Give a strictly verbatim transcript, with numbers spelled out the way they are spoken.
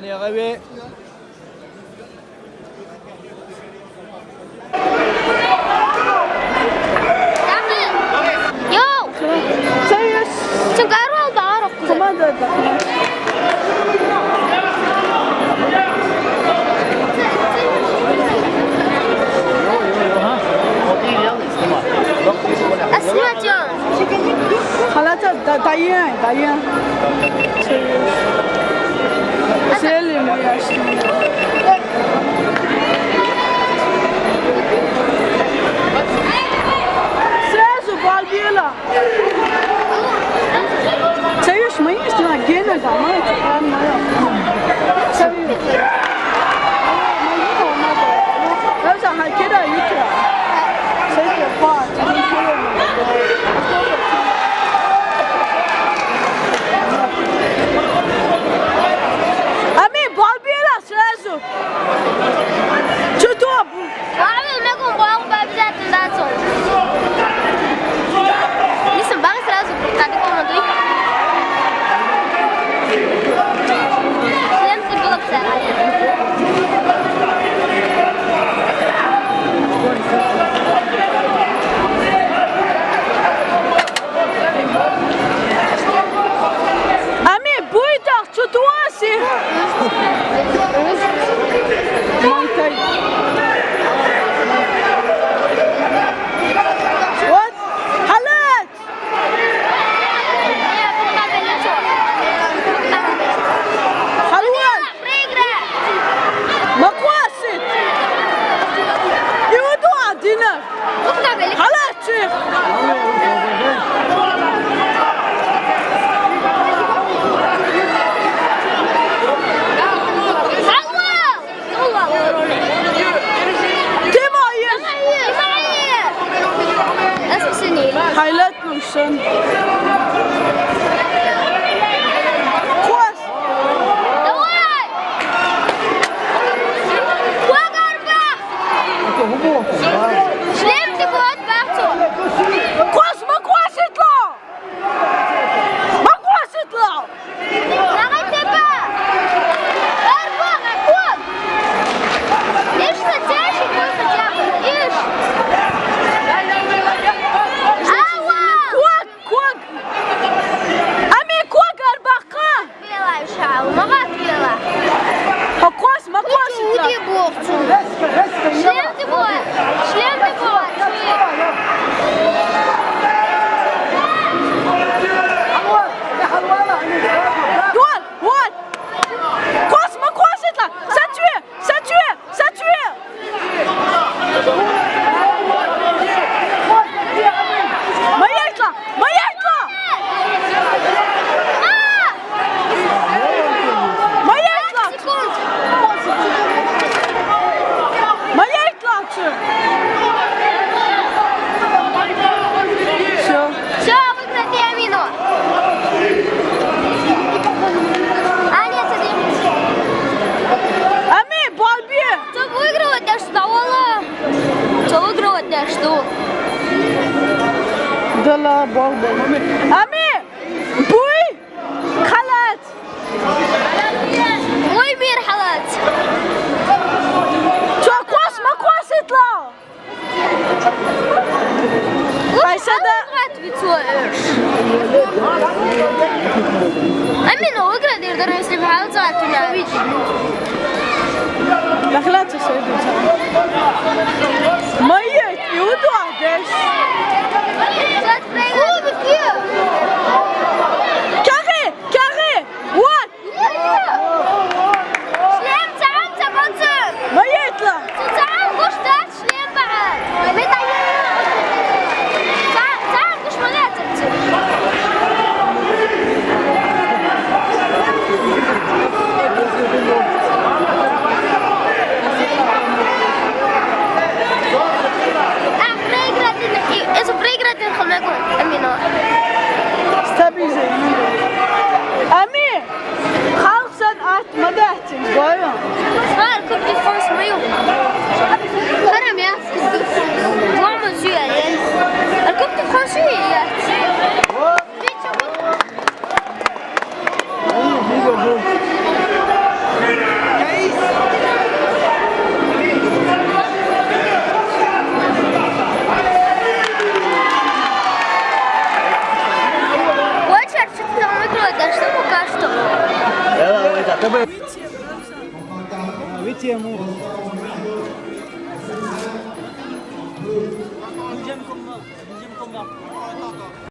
Яхаве. Цаеш. Цугарвал баарах. Команда да. Асматьён. Халата да, дайын, дайын. Сели моя. Сразу балбела. Цаеш, моя сестра, Гена, да, моя сестра, моя. Цаеш. Rosa, hakeda yutra. Seke pa. Ами, балбела сразу. Чё то? Правильно, мы гумбал обязательно дацу. Если бан сразу, как это надо? Шлем ты было, кстати. Ами, буйдах, чё туаси? Мантай. Вот, халат! Халуан! Маквасит! Иуду адина! Халачи! Тема есть! Хайлат Мушан. Квас! Давай! Квас арба! Шлем ты вот бахцу! Квас, ма кваситла! Ма кваситла! Давай, тепа! Арба, арба! Ишь, сатяши, квас, сатяши! Ишь! Ава! Квас! Квак! Ами квак арбаха! Бела ишал, мага бела. Маквас, маквас итла. Уди бохцу. Шлем ты бой. Шлем ты бой. Дуар, вот. Квас, маквас итла. Сатюе, сатюе. Сатюе! Маятла! Маятла! Маятла! Маятла! Всё. Всё, выиграл Амино. А, нет, смотри. Ами, балби! Кто выигрывает, я что, Вала? Кто выигрывает, я что? Да ла, балби. Ами, буй, халат. Ой, мир халат. Чё, квас, ма квас итла? Айсада. Амино, выиграть, я даже если бы Алзату не видел. Дахлаца сойдуца. Моя, иуду адеш. Кяхи, кяхи, вот. Шлем цагаан цабацы. Маятла. Цагаан гуштат шлем баат. Метай. Цагаан гуш маятла. А, проиграть, это проиграть, Амино. Стабильно. Ами! Халксан арт мадахтин, гойо. Ар купти фонс мою. Харамя. Мама сюя. Ар купти фонс сюя. Huitième. Douzième combat. Douzième combat.